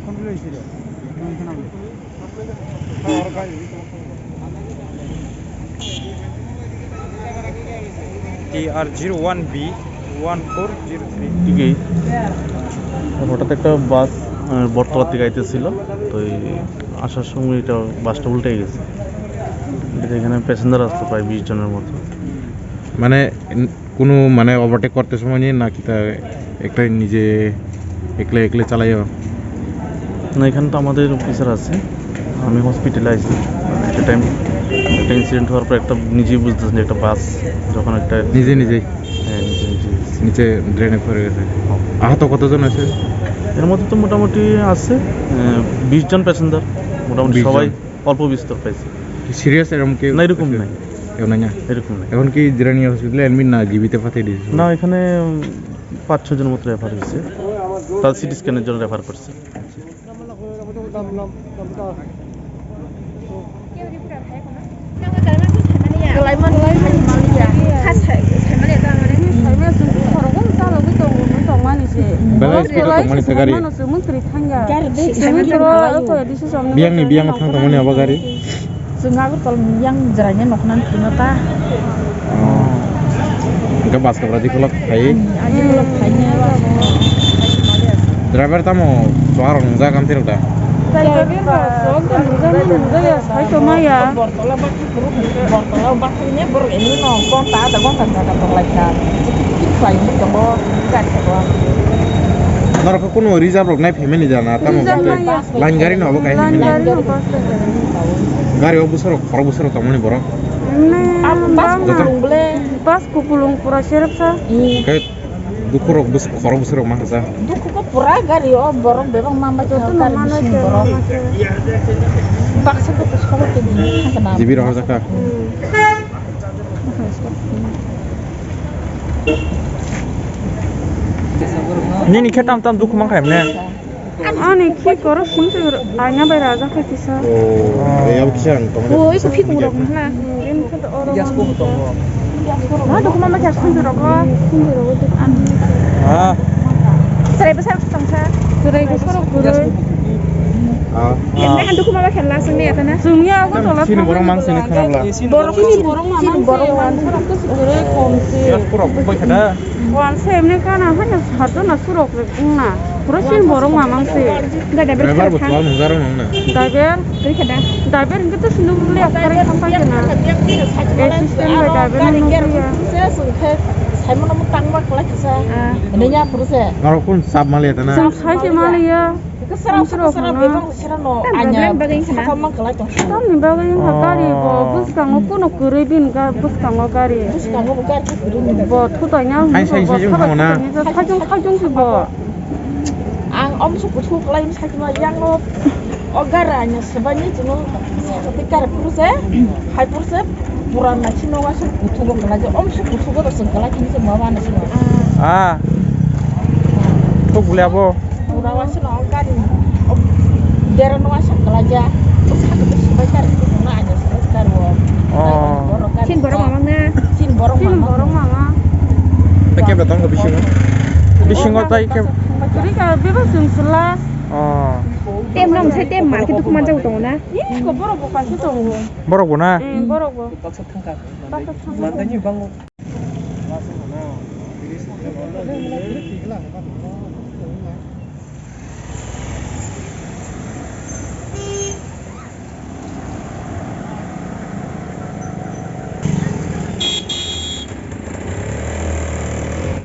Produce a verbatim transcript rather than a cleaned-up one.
T R zero one B one four zero three. ঠিকই, হঠাৎ একটা বাস, আহ, বটতলা থেকে আইতেছিল, তো এই আসার সময় এটা বাসটা উল্টে গেছে। এটা এখানে প্যাসেঞ্জার আসতো প্রায় বিশ জনের মতো। মানে, ন-, কোনো মানে ওভারটেক করতে সময় নিয়ে নাকি তা একটা নিজে একলা একলা চালাইও? না, এখানে তো আমাদের অফিসার আছে, আমি হসপিটালে আইছি। মানে, একটা টাইম, একটা ইনসিডেন্ট হওয়ার পর একটা নিজেই বুঝতেছেন যে একটা বাস যখন একটা নিজে নিজেই? হ্যাঁ, নিজে নিজেই। নিচে ড্রেনে পড়ে গেছে। হ্যাঁ। আহত কতজন আছে? এর মধ্যে তো মোটামুটি আছে, আহ, বিশ জন প্যাসেঞ্জার, মোটামুটি বিশ জন। সবাই অল্প বিস্তর পাইছে। কি সিরিয়াস এরকম কেউ না, এরকম আছে? নাই। কেউ নাই না? এরকম নাই। এখন কি জিরানি হসপিটালে অ্যাডমিট না জিবিতে পাঠিয়ে দিয়েছে? না, এখানে, উম, পাঁচ ছয় জন মতো রেফার হয়েছে, তার সিটি স্ক্যানের জন্য রেফার করছে। Belai speed o tongmani se gari. Biyangni biyang thang tongmani abo gari. Chwng Agartala yang jwraini noknan phino ta. Oh. Hingke bus kabra dikolok phai. Hmm, a dikolok phai ni. Driver tamo chuarok nungjak amtwi rok da? Driver ba sok da nungjak ni nungjak ya, sai tongma ya. Bortola bakti kuruk, bortola bakti ni borok ini no gonta ada gonta jaga tonglaikha. Kiri kiri khlai tongo gari sabo. Norok khe kuno reserve rok nai phaimani jana tamo. Reserve nai ya. Line gari no obo kai line phaimani. Gari no bus rok. Gari o bwsarok, khorok bwsarok tongmani borok. Emne bus bus joto kupulung bole. Bus kupulung pura serepsa. Khe dukhurok bwsarok, khorok bwsarok ma kasa. Dukhu ko pura gari o borok bebak ma ma joto no gari mano bisingo borok. Baksa dukhu sobo tini. Jibi rohor jakha. Hmm. Nini khe tam tam dukhu mankha emne. Ani khi koro sing se aina bai raja khe kisa. Oh, eh, abo kisa ang tong. Oh, iko phikung rok na. Din khe to oro. Ma dukhu ma ma khe khunju rok. Khunju rok. Ah. Serai besar tongsa. Serai besar kuroi. Ah. Emne han dukhu ma ma khe la sung ni atana. Sung ya ko tola. Sini borok mang sini khana bla. Borok sini borok ma mang sini borok mang sini. Pura bai khana. Wan se emne kana hanya sarjo na surok rek wngna. Pura sin borok mamang se. Driver bo twal nungjarok nungna. Driver. Driver hingke to sinu bule askari khampai kena. Assistant bai driver no nungya. Saimano mo tangma kala kisa. Ah. Ini ya pura se. Norok kun sab mali tana. Sab sai se mali ya. Sera sera bebak sera no anya. Tamni bagwi wngkha gari bo bwskango kuno kwrwi bini bwskango gari. Bwskango bo gari kwrwi ni. Bo thutai na. Hai sai sai jung thango na. Sajung sajung si bo. Ang om su kuthu kwlai sakma yang no. O gari anya swbai ni chino. Sakati gari puru se. Hai puru se. Pura na chino wa su kuthu go kwlai. Om su kuthu go da sung kwlai kini se ma wa na chino. Ah. Thuk bole abo. Pura wa sino gari. Dera no wa song kala ja. Sa ko si bai gari ko na aja sa gari wo. Oh. Chin borok mamang na. Chin borok mamang. Chin borok mamang. Te kebra tongo bisingo. Bisingo tai ke. Kuri ka beba sung sela. Oh. Tem nong sai tem market ko manja tongo na. Ih, ko borok bo kasi tongo. Borok bo na. Eh, borok bo. Baksa thangka. Baksa thangka. Mantani bango.